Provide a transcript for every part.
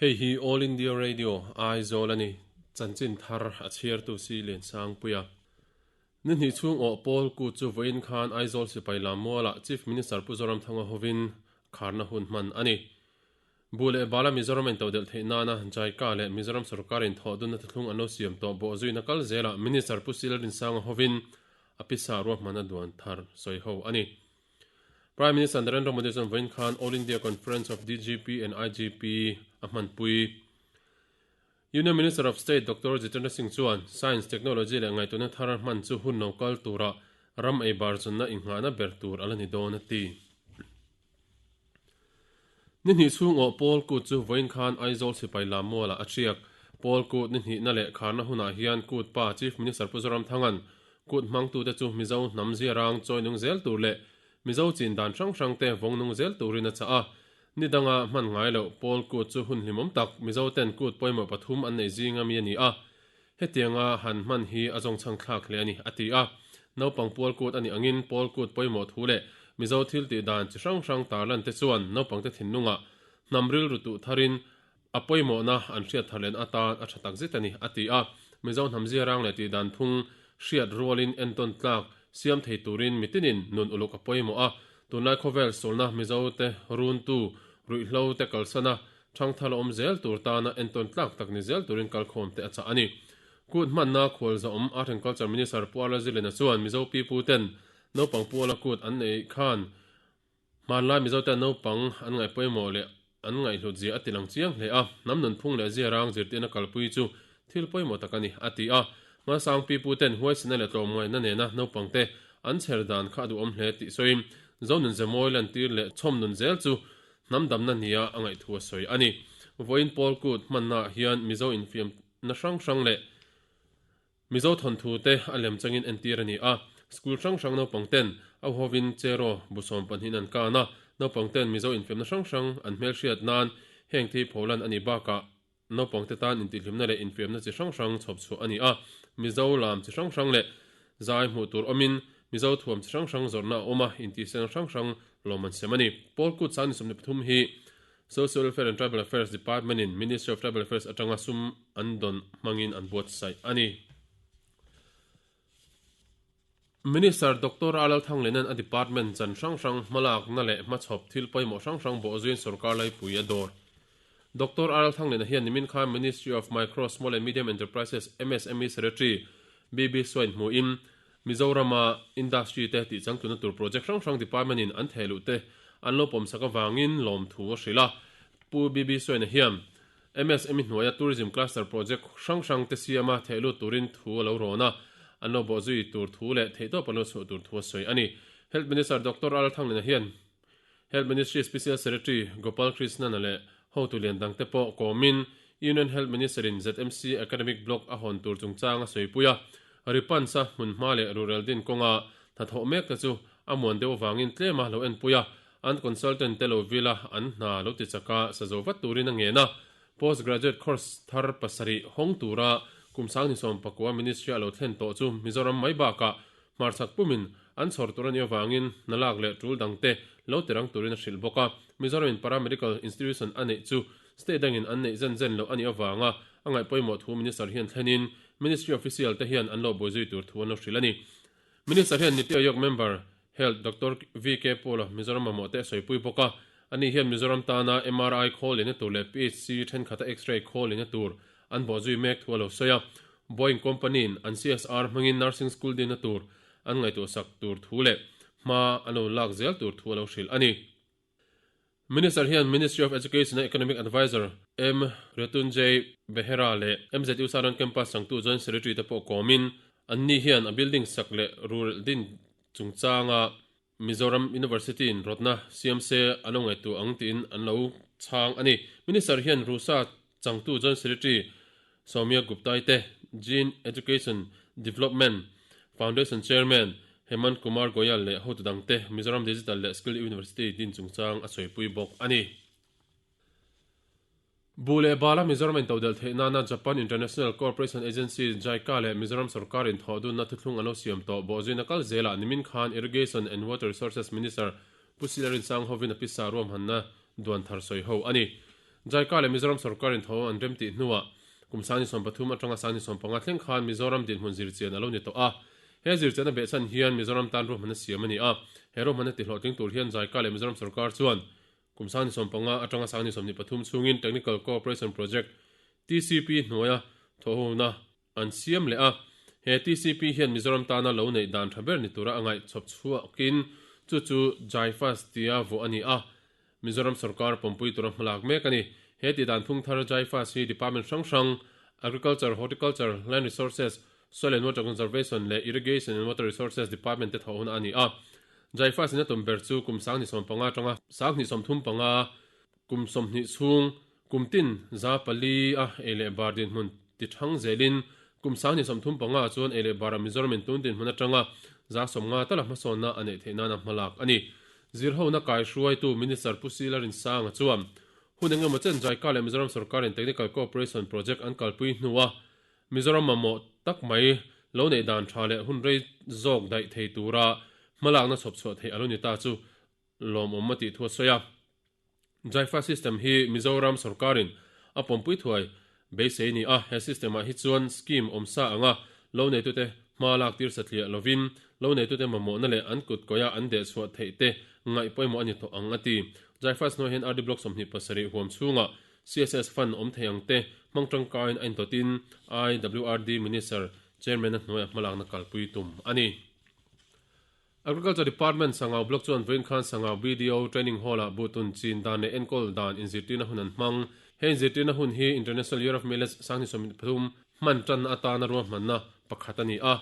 Hei hi All India Radio, Aizawl a ni. Chanchin thar a chhiartu si Liansangpuia. Ni hnih chhung awh pawl kut chu vawiin khan Aizawl sipai lam mualah Chief Minister Pu Zoramthanga hovin kharna hun hman a ni. Buh leh bala Mizoram a intodelh theih nana JICA leh Mizoram sorkarin thawhdunna thuthlung an lo siam tawh bawh zuina kal zelah Minister Pu Silrinsanga hovin a pisa ruahmanna duan thar sawi ho a ni. Prime Minister Narendra Modi chuan vawiin khan All India Conference of DGP and IGP a hmanpui. Union Minister of State Doctor Jitendra Singh chuan Science, Technology leh ngaihtuahna thar hman chu hun lo kal tura ram ei bar chunna inghahna ber tur a la ni dawn a ti. Ni hnih chhung awh Paul kut chu vawiin khan Aizawl sipai lam mualah a ṭiak. Paul kut ni hnihna leh kharna hunah hian kut pa Chief Minister Pu Zoramthanga'n kut hmangtute chu Mizo hnam ziarang chawi nung zel tur leh Mizo chin dan hrang hrangte vawng nung zel turin a chah a. Ni danga hman ngai loh Paul kut chu hun hlimawm tak Mizo ten kut pawimawh pathum an neih zinga mi a ni a. Hetianga han hman hi a zawngchhang thlak hle a ni, a ti a. Naupang pual kut a nih angin pawl kut pawimawh thu leh Mizo thil tih dan chi hrang hrang tarlan te chuan naupangte thinlungah hnam rilru tuh tharin a pawimawhna an hriat thar len atan a tha tak zet a ni, a ti a. Mizo hnam ziarang leh tih dan phung hriat rualin entawn tlak siam thei turin mitinin nun uluk a pawimawh a. Tunlai khawvel sualna Mizote runtu ruihhlo te kalsana Thangthal a awm zel tur tana entawn tlak tak ni zel turin kalkhawm te a chah a ni. Kut hmanna khual zawm Art and Culture Minister Pu Arla Zilena chuan Mizo pipu ten naupang puala kut an neih khan hmanlai Mizo ten naupang an ngaih pawimawh leh an ngaihhlut zia a ti lang chiang hle a, hnam nunphung leh ziarang zirtirna kalpui chu thil pawimawh tak a ni, a ti a. Hmasang pipu ten huaisina leh tlawmngaihna nena naupang te an chher dan kha a duhawm hle tih sawiin Zonunze mawi lantir leh chhawm nun zel chu Hnam damna nia a ngaihthu a sawi a ni. Vawiin Paul Kut hmannaah hian Mizo infiamna hrang hrang leh Mizo thawnthu te a lem changin entir a ni a. School hrang hrang naupang ten a huhovin Cheraw bu 12 in an kan a, naupang ten Mizo infiamna hrang hrang an hmelhriat nan heng thi pholan a nih bakah naupang te tan intihhlimna leh infiamna chi hrang hrang chhawp chhuah a ni a. Mizo lam chi hrang hrang leh zai hmuh tur awmin Mizo thuam chi hrang hrang zawrhna a awm a, intihsiakna hrang hrang lawm an sem a ni. Paul Kut sang ni 23 hi Social Welfare and Tribal Affairs Department in Ministry of Tribal Affairs atanga sum an dawn hmangin an buatsaih a ni. Minister Doctor A Lalthanglena'n a department chan hrang hrang hmalakna leh hmachhawp thil pawimawh hrang hrang bawhzuiin sorkar laipui a dawr. Doctor A Lalthanglena hian nimin khan Ministry of Micro, Small and Medium Enterprises, MSME, Secretary BB Swain hmuhin Mizorama industry te tihchangtluna tur project hrang hrang department in an thehluh te an lo pawmsak avangin lawmthu a hrilh a. Pu BB Swain-a hian MSME hnuaia Tourism Cluster Project hrang hrang te siama theh lut turin thu a lo rawn a, an lo bawhzui tur thu leh theihtawp an lo chhuah tur thu a sawi a ni. Health Minister Doctor Al Thanglina hian Health Ministry Special Secretary Gopal Krishnan-a leh hotu lian dangte pawh kawmin Union Health Minister-in ZMC Academic Block a hawn tur chungchang a sawipui a, Ripansa hmunhma leh ruhrel din kawnga hnathawh mek te chu a muan deuh avangin tlema lo enpui a, An consultant te lo vil a, an hna lo ti chak a, sa zo vat turin a ngen a. Post graduate course thar pasarih hawng tura kum 2019 ministry a lo thlen tawh chu Mizoram mai bakah hmarchhak pumin an chhawr tur a nih avangin hna lak leh tul dangte lo ti rang turin a hrilh bawk a. Mizoramin paramedical institution a neih chu state dangin an neih zen zen loh a nih avanga a ngaih pawimawh thu minister hian thlenin ministry official te hian an lo buaizui tur thu an lo hrilh a ni. Minister hian Niti Aayog member Health Doctor VK Paul-a Mizoram mamawh te a sawipui bawk a, ani hian Mizoram tana MRI khawl lehna tur leh PHC thenkhat a X-ray khawl lehna tur an bawhzui mek thu a lo sawi a. Boeing company-in an CSR hmangin nursing school dinna tur an ngaihtuahsak tur thu leh hma an lo lak zel tur thu a lo hrilh a ni. Minister hian Ministry of Education-a Economic Adviser M. Ritunjay Behera leh MZU Saran Campus changtu Joint Secretary te pawh kawmin, anni hian a building sak leh rurelh din chungchanga Mizoram University-in rawtna siam se an lo ngaihtuah ang tiin an lo chhang a ni. Minister hian RUSA changtu Joint Secretary Soumya Gupta-i te, Gene Education Development Foundation Chairman Hemant Kumar Goyal leh hotu dangte Mizoram Digital leh Skill University din chungchang a sawipui bawk a ni. Buh leh bala Mizoram intodelh theih nana Japan International Cooperation Agency, JICA, leh Mizoram sorkar inthawhdunna thuthlung an lo siam tawh bawhzuina kal zelah nimin khan Irrigation and Water Resources Minister Pu Silarin Sang hovin a pisa ruahmanna duan thar sawi ho a ni. JICA leh Mizoram sorkarin tho an remtih hnuah kum 2013 atanga 2015 thleng khan Mizoram dinhmun zirchian a lo ni tawh a. He zirchianna behchhan hian Mizoram tan ruahmanna siam a ni a. He ruahmanna tihlawhtling tur hian JICA leh Mizoram sorkar chuan kum 2015 atanga 2023 chhungin Technical Cooperation Project, TCP, hnuaia thawhhona an siam leh a. He TCP hian Mizoram tana lo neih dan tha ber ni tura a ngaih chhawp chhuakin chu chu JIFAS tia vuah a ni a. Mizoram sorkar pawmpui tura hmalak mek a ni. He tih dan phung thar JIFAS hi department hrang hrang, Agriculture, Horticulture, Land Resources, Soil and Water Conservation leh Irrigation and Water Resources department te thawh hun a ni a. JIFAS in a tum ber chu kum 2015 atanga 2035 Kum 20 chhung, kum tin 400 a ei leh bar dinhmun ti thang zelin kum 2035 ah chuan ei leh bara Mizoram in tun dinhmun atanga 50% tala hmasawnna a neih theih nana hmalak a ni. Zirhona kaihruaitu Minister Pu Sila Rinsanga chuan hun engemaw chen JICA leh Mizoram sorkarin Technical Cooperation Project an kalpui hnua Mizoram mamawh tak mai lo neih dan tha leh hun rei zawk daih thei tura hmalakna chhawpchhuah theih a lo ni ta chu lawmawm a tih thu a sawi a. Jaifa system hi Mizoram sorkarin a pawmpui thuai beisei ni a, he system ah hi chuan scheme awmsa anga lo neitute hma lak tir satliah lovin lo neitute mamawhna leh an kut kawia an deh chhuah theih te ngaih pawimawh a ni tawh ang a ti. Jaifas hnuai hian RD Block 27 huam chhungah CSS fund awm thei ang te hmang tangkaiin a intawtin IWRD Minister Chairman-a hnuaia hmalakna kalpui tum a ni. Agriculture Department Sangau Block chuan vawiin khan Sangau BDO Training Hall-ah buhtun chin dan leh enkawl dan inzirtirna hun an hmang. He inzirtirna hun hi International Year of Millets 2023 hman tanna atana ruahmanna pakhat a ni a.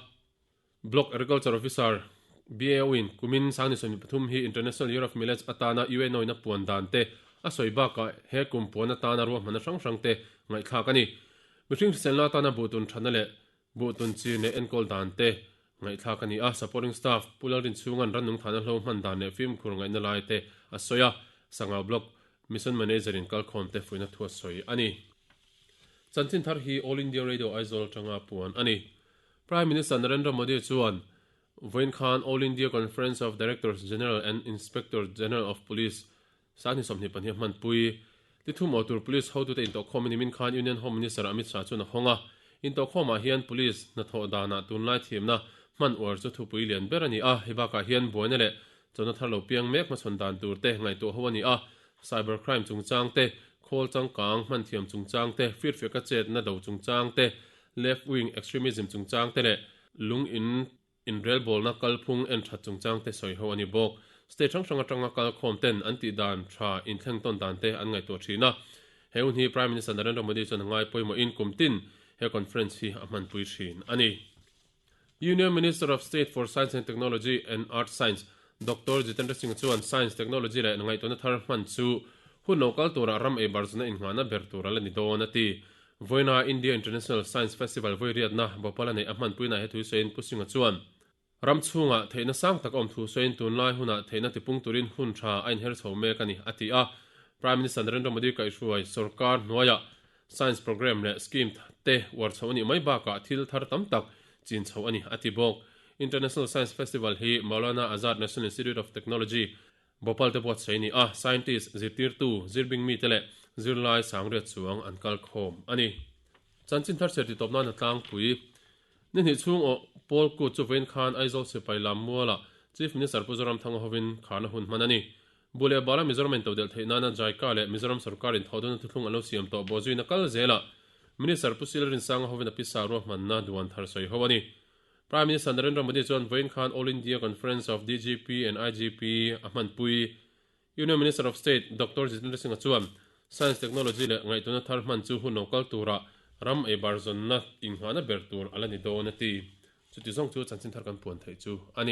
Block Agriculture Officer, BAO, in kumin 2023 hi International Year of Millets atana UNO in a puan dan te a sawi bakah he kum puan atana ruahmanna hrang hrang te ngaihthlak a ni. Mihring hriselna atana buhtun thatna leh Buhtun chin leh enkawl dan te ngaihthlak a ni a, supporting staff Pu Lalrinchhunga'n rannung thahna hlo hman dan leh fimkhur ngaihna lai te a sawi a, Sangau Block Mission Manager in kalkhawm te fuihna thu a sawi a ni. Chanchin thar hi All India Radio Aizawl atanga puan a ni. Prime Minister Narendra Modi chuan vawiin khan All India Conference of Directors General and Inspector General of Police 2022 hmanpui ti thum aw tur Police hotute intawhkhawm nimin khan Union Home Minister Amit Shah chuan a hawng a. Intawhkhawmah hian Police hnathawh danah tunlai thiamna hman uar chu thupui lian ber a ni a, hei bakah hian buaina leh chawhna thar lo piang mek hmachhawn dan tur te ngaihtuah ho a ni a, cyber crime chungchang te, khawl changkang hman thiam chungchang te, firfiaka chetna do chungchang te, left wing extremism chungchang te leh lung in Inrelbawlna kalphung en that chungchang te sawi ho a ni bawk. State hrang hrang atanga kalkhawm ten an tih dan tha inthleng tawn dan te an ngaihtuah thin a. He hun hi Prime Minister Narendra Modi chuan a ngai pawimawhin kum tin he conference hi a hmanpui thin a ni. Union Minister of State for Science and Technology and Earth Science Doctor Jitendra Singh chuan Science, Technology leh ngaihtuahna thar hman chu hun lo kal turah ram ei bar zuna innghahna ber tur a la ni dawn a ti. Vawiina India International Science Festival vawi riatna Bhopal a neih a hmanpuinaah he thu sawiin Pu Singh-a chuan, Ram chhungah theihna sang tak a awm thu sawiin tunlai hunah theihna tipung turin hun tha a inher chho mek a ni, a ti a. Prime Minister Narendra Modi kaihhruai sorkar hnuaiah Science Programme leh Scheme te uar chho a nih mai bakah thil thar tam tak chin chho a ni, a ti bawk. International Science Festival hi Maulana Azad National Institute of Technology, Bhopal te buatsaih a ni a, scientist, zirtirtu, zirbing mite leh zirlai sangriat chuang an kal khawm a ni. Chanchin thar chhiar titawp nan a tlangpui. Ni hnih chhung aw Paul Kut chu vawiin khan Aizawl sipai lam mualah Chief Minister Pu Zoramthanga hovin kharna hun hman a ni. Bu leh bala Mizoram in todelh theih nana JICA leh Mizoram sorkarin thawhdawna thuthlung an lo siam tawh bawhzuina kal zelah Minister Pu Sil Rinsanga hovin a pisa ruahmanna duan thar sawi ho a ni. Prime Minister Narendra Modi chuan vawiin khan All India Conference of DGP and IGP a hmanpui. Union Minister of State Doctor Jitendra Singh-a chuan Science, Technology leh ngaihtuahna thar hman chu hun lo kal tura ram ei bar zawnna inngahna ber tur a la ni dawn a ti. Chuti zawng chu chanchin thar kan puan theih chu a ni.